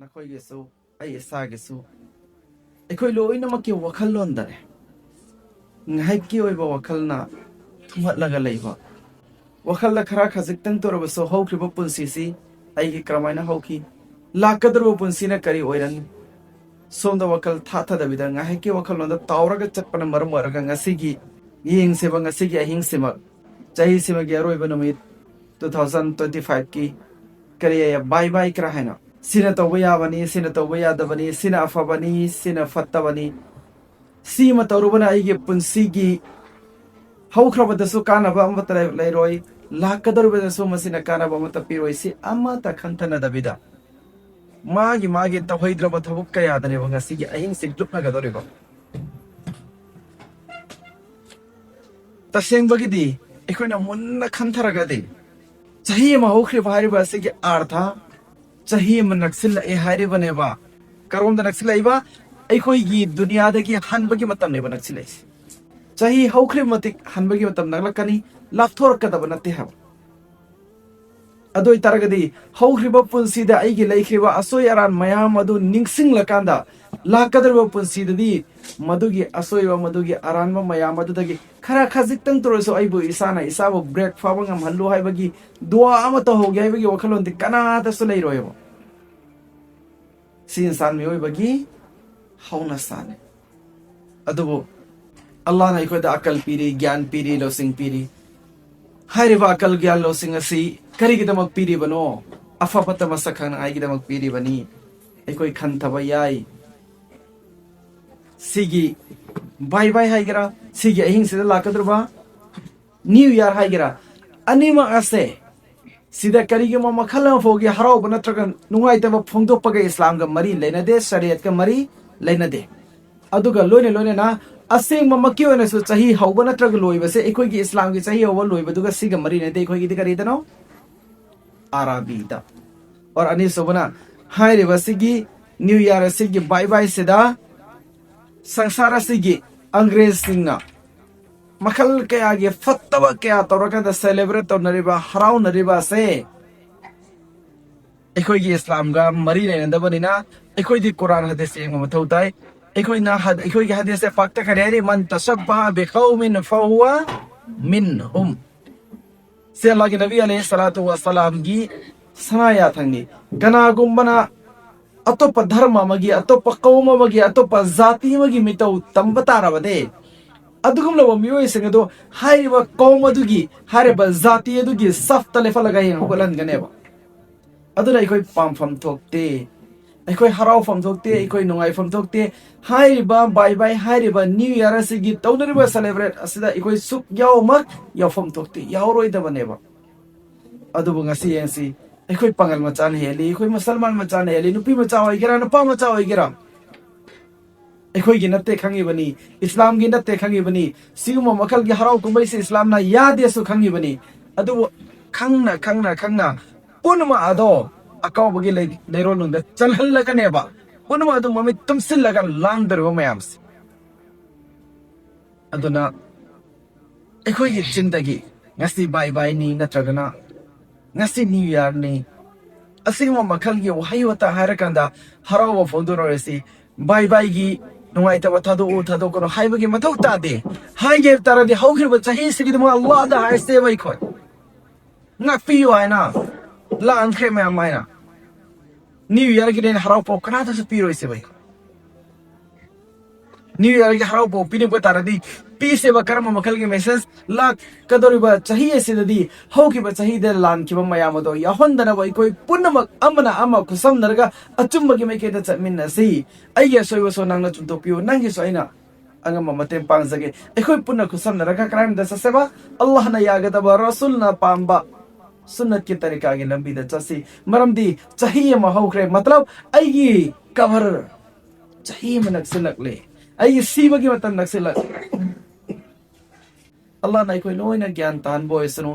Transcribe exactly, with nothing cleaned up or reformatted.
ꯅꯈꯣꯏꯒꯤꯁꯨ, ꯑꯩ ꯏꯁꯥꯒꯤꯁꯨ, ꯑꯩꯈꯣꯏ ꯂꯣꯏꯅꯃꯛꯀꯤ ꯋꯥꯈꯜꯂꯣꯟꯗꯅꯦ ꯉꯥꯏꯍꯥꯛꯀꯤ ꯑꯣꯏꯕ ꯋꯥꯈꯜꯅ ꯊꯨꯝꯍꯠꯂꯒ ꯂꯩꯕ꯫ ꯋꯥꯈꯜꯗ ꯈꯔ ꯈꯖꯤꯛꯇꯪ ꯇꯧꯔꯕꯁꯨ ꯍꯧꯈ꯭ꯔꯤꯕ ꯄꯨꯟꯁꯤꯁꯤ ꯑꯩꯒꯤ ꯀꯔꯝꯍꯥꯏꯅ ꯍꯧꯈꯤ, ꯂꯥꯛꯀꯗꯧꯔꯤꯕ ꯄꯨꯟꯁꯤꯅ ꯀꯔꯤ ꯑꯣꯏꯔꯅꯤ, ꯁꯣꯝꯗ ꯋꯥꯈꯜ ꯊꯥꯊꯗꯕꯤꯗ ꯉꯥꯏꯍꯥꯛꯀꯤ ꯋꯥꯈꯜꯂꯣꯟꯗ ꯇꯥꯎꯔꯒ ꯆꯠꯄꯅ ꯃꯔꯝ ꯑꯣꯏꯔꯒ ꯉꯁꯤꯒꯤ ꯌꯦꯡꯁꯦꯕ, ꯉꯁꯤꯒꯤ ꯑꯍꯤꯡꯁꯤꯃꯛ, ꯆꯍꯤꯁꯤꯃꯒꯤ ꯑꯔꯣꯏꯕ ꯅꯨꯃꯤꯠ, two thousand twenty five ꯀꯤ ꯀꯔꯤ ꯕꯥꯏ ꯕꯥꯏ ꯀꯔꯥ ꯍꯥꯏꯅ, ꯁꯤꯅ ꯇꯧꯕ ꯌꯥꯕꯅꯤ, ꯁꯤꯅ ꯇꯧꯕ ꯌꯥꯗꯕꯅꯤ, ꯁꯤꯅ ꯑꯐꯕꯅꯤ, ꯁꯤꯅ ꯐꯠꯇꯕꯅꯤ, ꯁꯤ ꯑꯃ ꯇꯧꯔꯨꯕꯅ ꯑꯩꯒꯤ ꯄꯨꯟꯁꯤꯒꯤ ꯍꯧꯈ꯭ꯔꯕꯗꯁꯨ ꯀꯥꯟꯅꯕ ꯑꯃꯠꯇ ꯂꯩ-, ꯂꯩꯔꯣꯏ, ꯂꯥꯛꯀꯗꯧꯔꯤꯕꯗꯁꯨ ꯃꯁꯤꯅ ꯀꯥꯟꯅꯕ ꯑꯃꯠꯇ ꯄꯤꯔꯣꯏ, ꯁꯤ ꯑꯃꯠꯇ ꯈꯟꯊꯅꯗꯕꯤꯗ ꯃꯥꯒꯤ ꯃꯥꯒꯤ ꯇꯧꯍꯩꯗ꯭ꯔꯕ ꯊꯕꯛ ꯀꯌꯥꯗꯅꯦꯕ ꯉꯁꯤꯒꯤ ꯑꯍꯤꯡꯁꯤ ꯂꯨꯞꯅꯒꯗꯧꯔꯤꯕ꯫ ꯇꯁꯦꯡꯕꯒꯤꯗꯤ ꯑꯩꯈꯣꯏꯅ ꯃꯨꯟꯅ ꯈꯟꯊꯔꯒꯗꯤ ꯆꯍꯤ ꯑꯃ ꯍꯧꯈ꯭ꯔꯤꯕ ꯍꯥꯏꯔꯤꯕ ꯑꯁꯤꯒꯤ ꯑꯥꯔꯊ, ꯆꯍꯤ ꯑꯃ ꯅꯛꯁꯤꯜꯂꯛꯑꯦ ꯍꯥꯏꯔꯤꯕꯅꯦꯕ꯫ ꯀꯔꯣꯝꯗ ꯅꯛꯁꯤꯜꯂꯛꯏꯕ? ꯑꯩꯈꯣꯏꯒꯤ ꯗꯨꯅꯤꯌꯥꯗꯒꯤ ꯍꯟꯕꯒꯤ ꯃꯇꯝꯅꯦꯕ ꯅꯛꯁꯤꯜꯂꯛꯏꯁꯦ꯫ ꯆꯍꯤ ꯍꯧꯈ꯭ꯔꯤꯕ ꯃꯇꯤꯛ ꯍꯟꯕꯒꯤ ꯃꯇꯝ ꯅꯛꯂꯛꯀꯅꯤ, ꯂꯥꯞꯊꯣꯔꯛꯀꯗꯕ ꯅꯠꯇꯦ ꯍꯥꯏꯕ꯫ ꯑꯗꯨ ꯑꯣꯏꯇꯥꯔꯒꯗꯤ ꯍꯧꯈ꯭ꯔꯤꯕ ꯄꯨꯟꯁꯤꯗ ꯑꯩꯒꯤ ꯂꯩꯈ꯭ꯔꯤꯕ ꯑꯁꯣꯏ ꯑꯔꯥꯟ ꯃꯌꯥꯝ ꯑꯗꯨ ꯅꯤꯡꯁꯤꯡꯂꯀꯥꯟꯗ, ꯂꯥꯛꯀꯗꯧꯔꯤꯕ ꯄꯨꯟꯁꯤꯗꯗꯤ ꯃꯗꯨꯒꯤ ꯑꯁꯣꯏꯕ, ꯃꯗꯨꯒꯤ ꯑꯔꯥꯟꯕ ꯃꯌꯥꯝ ꯑꯗꯨꯗꯒꯤ ꯈꯔ ꯈꯖꯤꯛꯇꯪꯇ ꯑꯣꯏꯔꯁꯨ ꯑꯩꯕꯨ ꯏꯁꯥꯅ ꯏꯁꯥꯕꯨ ꯕ꯭ꯔꯦꯛ ꯐꯥꯕ ꯉꯝꯍꯜꯂꯨ ꯍꯥꯏꯕꯒꯤ ꯗꯨꯋꯥ ꯑꯃ ꯇꯧꯍꯧꯒꯦ ꯍꯥꯏꯕꯒꯤ ꯋꯥꯈꯜꯂꯣꯟꯗꯤ ꯀꯅꯥꯗꯁꯨ ꯂꯩꯔꯣꯏꯕ꯫ ꯁꯤ ꯏꯟꯁꯥꯟ ꯃꯤꯑꯣꯏꯕꯒꯤ ꯍꯧꯅꯁꯥꯅꯤ꯫ ꯑꯗꯨꯕꯨ ꯑꯜꯂꯥꯍꯅ ꯑꯩꯈꯣꯏꯗ ꯑꯀꯜ ꯄꯤꯔꯤ, ꯒ꯭ꯌꯥꯟ ꯄꯤꯔꯤ, ꯂꯧꯁꯤꯡ ꯄꯤꯔꯤ꯫ ꯍꯥꯏꯔꯤꯕ ꯑꯀꯜ, ꯒ꯭ꯌꯥꯟ, ꯂꯧꯁꯤꯡ ꯑꯁꯤ ꯀꯔꯤꯒꯤꯗꯃꯛ ꯄꯤꯔꯤꯕꯅꯣ? ꯑꯐ ꯐꯠꯇ ꯃꯁꯛ ꯈꯪꯅꯉꯥꯏꯒꯤꯗꯃꯛ ꯄꯤꯔꯤꯕꯅꯤ꯫ ꯑꯩꯈꯣꯏ ꯈꯟꯊꯕ ꯌꯥꯏ꯫ ꯁꯤꯒꯤ ꯕꯥꯏ ꯕꯥꯏ ꯍꯥꯏꯒꯦꯔꯥ, ꯁꯤꯒꯤ ꯑꯍꯤꯡꯁꯤꯗ ꯂꯥꯛꯀꯗꯧꯔꯤꯕ ꯅ꯭ꯌꯨ ꯏꯌꯥꯔ ꯍꯥꯏꯒꯦꯔꯥ, ꯑꯅꯤꯃꯛ ꯑꯁꯦ ꯁꯤꯗ ꯀꯔꯤꯒꯨꯝꯕ ꯃꯈꯜ ꯑꯃ ꯐꯥꯎꯒꯤ ꯍꯔꯥꯎꯕ ꯅꯠꯇ꯭ꯔꯒ ꯅꯨꯡꯉꯥꯏꯇꯕ ꯐꯣꯡꯗꯣꯛꯄꯒ ꯏꯁꯂꯥꯝꯒ ꯃꯔꯤ ꯂꯩꯅꯗꯦ, ꯁꯔꯤꯌꯠꯀ ꯃꯔꯤ ꯂꯩꯅꯗꯦ꯫ ꯑꯗꯨꯒ ꯂꯣꯏꯅ ꯂꯣꯏꯅꯅ ꯑꯁꯦꯡꯕꯃꯛꯀꯤ ꯑꯣꯏꯅꯁꯨ ꯆꯍꯤ ꯍꯧꯕ ꯅꯠꯇ꯭ꯔꯒ ꯂꯣꯏꯕꯁꯦ ꯑꯩꯈꯣꯏꯒꯤ ꯏꯁꯂꯥꯝꯒꯤ ꯆꯍꯤ ꯍꯧꯕ ꯂꯣꯏꯕꯗꯨꯒ ꯁꯤꯒ ꯃꯔꯤ ꯂꯩꯅꯗꯦ꯫ ꯑꯩꯈꯣꯏꯒꯤꯗꯤ ꯀꯔꯤꯗꯅꯣ? ꯑꯔꯥꯕꯤꯗ꯫ ꯑꯣꯔ ꯑꯅꯤꯁꯨꯕꯅ ꯍꯥꯏꯔꯤꯕ ꯁꯤꯒꯤ ꯅ꯭ꯌꯨ ꯏꯌꯥꯔ ꯑꯁꯤꯒꯤ ꯕꯥꯏ ꯕꯥꯏꯁꯤꯗ ꯁꯪꯁꯥꯔ ꯑꯁꯤꯒꯤ ꯑꯪꯒ꯭ꯔꯦꯖꯁꯤꯡꯅ ꯃꯈꯜ ꯀꯌꯥꯒꯤ ꯐꯠꯇꯕ ꯀꯌꯥ ꯇꯧꯔꯀꯥꯟꯗ ꯁꯦꯂꯦꯕ꯭ꯔꯦꯠ ꯇꯧꯅꯔꯤꯕ, ꯍꯔꯥꯎꯅꯔꯤꯕ ꯑꯁꯦ ꯑꯩꯈꯣꯏꯒꯤ ꯏꯁꯂꯥꯝꯒ ꯃꯔꯤ ꯂꯩꯅꯗꯕꯅꯤꯅ ꯑꯩꯈꯣꯏꯗꯤ ꯀꯨꯔꯥꯟ ꯍꯗꯤꯁ ꯌꯦꯡꯕ ꯃꯊꯧ ꯇꯥꯏ꯫ ꯑꯩꯈꯣꯏꯅ ꯍ-, ꯑꯩꯈꯣꯏꯒꯤ ꯍꯗꯤꯁꯇ ꯄꯥꯛꯇ ꯀꯔꯤ ꯍꯥꯏꯔꯤ? "ꯃꯟ ꯇꯁꯕꯕ ꯕꯤꯀꯧꯃꯤꯟ ꯐꯍꯨꯋ ꯃꯤꯟꯍꯨꯝ"꯫ ꯁꯤ ꯑꯜꯂꯥꯍꯒꯤ ꯅꯕꯤ ꯑꯂꯩꯍꯤ ꯁꯂꯥꯇꯨ ꯋꯥꯁꯂꯥꯝꯒꯤ ꯁꯅꯥ ꯌꯥꯊꯪꯅꯤ꯫ ꯀꯅꯥꯒꯨꯝꯕꯅ ꯑꯇꯣꯞꯄ ꯙꯔꯃ ꯑꯃꯒꯤ, ꯑꯇꯣꯞꯄ ꯀꯧꯝ ꯑꯃꯒꯤ, ꯑꯇꯣꯞꯄ ꯖꯥꯇꯤ ꯑꯃꯒꯤ ꯃꯤꯇꯧ ꯇꯝꯕ ꯇꯥꯔꯕꯗꯤ, ꯑꯗꯨꯒꯨꯝꯂꯕ ꯃꯤꯑꯣꯏꯁꯤꯡ ꯑꯗꯨ ꯍꯥꯏꯔꯤꯕ ꯀꯧꯝ ꯑꯗꯨꯒꯤ, ꯍꯥꯏꯔꯤꯕ ꯖꯥꯇꯤ ꯑꯗꯨꯒꯤ ꯁꯐꯇ ꯂꯦꯞꯍꯜꯂꯒ ꯍꯌꯦꯡ ꯍꯧꯒꯠꯍꯟꯒꯅꯦꯕ꯫ ꯑꯗꯨꯅ ꯑꯩꯈꯣꯏ ꯄꯥꯝꯐꯝ ꯊꯣꯛꯇꯦ, ꯑꯩꯈꯣꯏ ꯍꯔꯥꯎꯐꯝ ꯊꯣꯛꯇꯦ, ꯑꯩꯈꯣꯏ ꯅꯨꯡꯉꯥꯏꯐꯝ ꯊꯣꯛꯇꯦ꯫ ꯍꯥꯏꯔꯤꯕ ꯕꯥꯏ ꯕꯥꯏ ꯍꯥꯏꯔꯤꯕ ꯅ꯭ꯌꯨ ꯏꯌꯥꯔ ꯑꯁꯤꯒꯤ ꯇꯧꯅꯔꯤꯕ ꯁꯦꯂꯦꯕ꯭ꯔꯦꯠ ꯑꯁꯤꯗ ꯑꯩꯈꯣꯏ ꯁꯨꯛ ꯌꯥꯎꯃꯛ ꯌꯥꯎꯐꯝ ꯊꯣꯛꯇꯦ, ꯌꯥꯎꯔꯣꯏꯗꯕꯅꯦꯕ꯫ ꯑꯗꯨꯕꯨ ꯉꯁꯤ ꯌꯦꯡꯁꯤ, ꯑꯩꯈꯣꯏ ꯄꯥꯉꯜ ꯃꯆꯥꯅ ꯍꯦꯜꯂꯤ, ꯑꯩꯈꯣꯏ ꯃꯨꯁꯜꯃꯥꯟ ꯃꯆꯥꯅ ꯍꯦꯜꯂꯤ, ꯅꯨꯄꯤ ꯃꯆꯥ ꯑꯣꯏꯒꯦꯔꯥ, ꯅꯨꯄꯥ ꯃꯆꯥ ꯑꯣꯏꯒꯦꯔꯥ, ꯑꯩꯈꯣꯏꯒꯤ ꯅꯠꯇꯦ ꯈꯪꯉꯤꯕꯅꯤ, ꯏꯁꯂꯥꯝꯒꯤ ꯅꯠꯇꯦ ꯈꯪꯉꯤꯕꯅꯤ, ꯁꯤꯒꯨꯝꯕ ꯃꯈꯜꯒꯤ ꯍꯔꯥꯎ ꯀꯨꯝꯍꯩꯁꯤ ꯏꯁꯂꯥꯝꯅ ꯌꯥꯗꯦꯁꯨ ꯈꯪꯉꯤꯕꯅꯤ꯫ ꯑꯗꯨꯕꯨ ꯈꯪꯅ, ꯈꯪꯅ, ꯈꯪꯅ ꯄꯨꯝꯅꯃꯛ ꯑꯗꯣ ꯑꯀꯥꯎꯕꯒꯤ ꯂꯩ-, ꯂꯩꯔꯣꯜꯅꯨꯡꯗ ꯆꯜꯍꯜꯂꯒꯅꯦꯕ, ꯄꯨꯝꯅꯃꯛ ꯑꯗꯨ ꯃꯃꯤꯠ ꯇꯨꯝꯁꯤꯜꯂꯒ ꯂꯥꯟꯗꯧꯔꯤꯕ ꯃꯌꯥꯝꯁꯦ꯫ ꯑꯗꯨꯅ ꯑꯩꯈꯣꯏꯒꯤ ꯆꯤꯟꯗꯒꯤ ꯉꯁꯤ ꯕꯥꯏ ꯕꯥꯏꯅꯤ ꯅꯠꯇ꯭ꯔꯒꯅ ꯉꯁꯤ ꯅ꯭ꯌꯨ ꯏꯌꯥꯔꯅꯤ, ꯑꯁꯤꯒꯨꯝꯕ ꯃꯈꯜꯒꯤ ꯋꯥꯍꯩ ꯋꯥꯇꯥ ꯍꯥꯏꯔꯀꯥꯟꯗ ꯍꯔꯥꯎꯕ ꯐꯣꯡꯗꯣꯔꯛꯑꯁꯤ꯫ ꯕꯥꯏ ꯕꯥꯏꯒꯤ ꯅꯨꯡꯉꯥꯏꯇꯕ ꯊꯥꯗꯣꯛꯎ, ꯊꯥꯗꯣꯛꯀꯅꯨ ꯍꯥꯏꯕꯒꯤ ꯃꯊꯧ ꯇꯥꯗꯦ꯫ ꯍꯥꯏꯒꯦ ꯍꯥꯏꯕ ꯇꯥꯔꯗꯤ ꯍꯧꯈꯤꯕ ꯆꯍꯤꯁꯤꯒꯤꯗꯃꯛ ꯑꯜꯂꯥꯗ ꯍꯥꯏꯔꯁꯦꯕ ꯑꯩꯈꯣꯏ꯫ ꯉꯥꯛꯄꯤꯌꯨ ꯍꯥꯏꯅ ꯂꯥꯟꯈ꯭ꯔꯦ ꯃꯌꯥꯝ ꯍꯥꯏꯅ꯫ ꯅ꯭ꯌꯨ ꯏꯌꯥꯔꯒꯤꯅꯦꯅ ꯍꯔꯥꯎ ꯄꯥꯎ ꯀꯅꯥꯗꯁꯨ ꯄꯤꯔꯣꯏꯁꯦꯕ ꯑꯩꯈꯣꯏ꯫ ꯅ꯭ꯌꯨ ꯏꯌꯥꯔꯒꯤ ꯍꯔꯥꯎ ꯄꯥꯎ ꯄꯤꯅꯤꯡꯕ ꯇꯥꯔꯗꯤ ꯄꯤꯁꯦꯕ꯫ ꯀꯔꯝꯕ ꯃꯈꯜꯒꯤ ꯃꯦꯁꯦꯖ ꯂꯥꯛꯀꯗꯧꯔꯤꯕ ꯆꯍꯤ ꯑꯁꯤꯗꯗꯤ ꯍꯧꯈꯤꯕ ꯆꯍꯤꯗ ꯂꯥꯟꯈꯤꯕ ꯃꯌꯥꯝ ꯑꯗꯣ ꯌꯥꯎꯍꯟꯗꯅꯕ ꯑꯩꯈꯣꯏ ꯄꯨꯝꯅꯃꯛ ꯑꯃꯅ ꯑꯃ ꯈꯨꯠꯁꯝꯅꯔꯒ ꯑꯆꯨꯝꯕꯒꯤ ꯃꯥꯏꯀꯩꯗ ꯆꯠꯃꯤꯟꯅꯁꯤ꯫ ꯑꯩꯒꯤ ꯑꯁꯣꯏꯕꯁꯨ ꯅꯪꯅ ꯆꯨꯝꯊꯣꯛꯄꯤꯌꯨ, ꯅꯪꯒꯤꯁꯨ ꯑꯩꯅ ꯑꯉꯝꯕ ꯃꯇꯦꯡ ꯄꯥꯡꯖꯒꯦ꯫ ꯑꯩꯈꯣꯏ ꯄꯨꯟꯅ ꯈꯨꯠꯁꯝꯅꯔꯒ ꯀꯗꯥꯏꯗ ꯆꯠꯁꯦꯕ? ꯑꯜꯂꯥꯍꯅ ꯌꯥꯒꯗꯕ, ꯔꯁꯨꯜꯅ ꯄꯥꯝꯕ ꯁꯨꯟꯅꯠꯀꯤ ꯇꯔꯤꯀꯥꯒꯤ ꯂꯝꯕꯤꯗ ꯆꯠꯁꯤ꯫ ꯃꯔꯝꯗꯤ ꯆꯍꯤ ꯑꯃ ꯍꯧꯈ꯭ꯔꯦ, ꯃꯇꯂꯕ ꯑꯩꯒꯤ ꯀꯕꯔ ꯆꯍꯤ ꯑꯃ ꯅꯛꯁꯤꯜꯂꯛꯂꯦ, ꯑꯩꯒꯤ ꯁꯤꯕꯒꯤ ꯃꯇꯝ ꯅꯛꯁꯤꯜꯂꯛꯂꯦ꯫ ꯑꯜꯂꯥꯍꯅ ꯑꯩꯈꯣꯏ ꯂꯣꯏꯅ ꯒ꯭ꯌꯥꯟ ꯇꯥꯍꯟꯕ ꯑꯣꯏꯁꯅꯨ꯫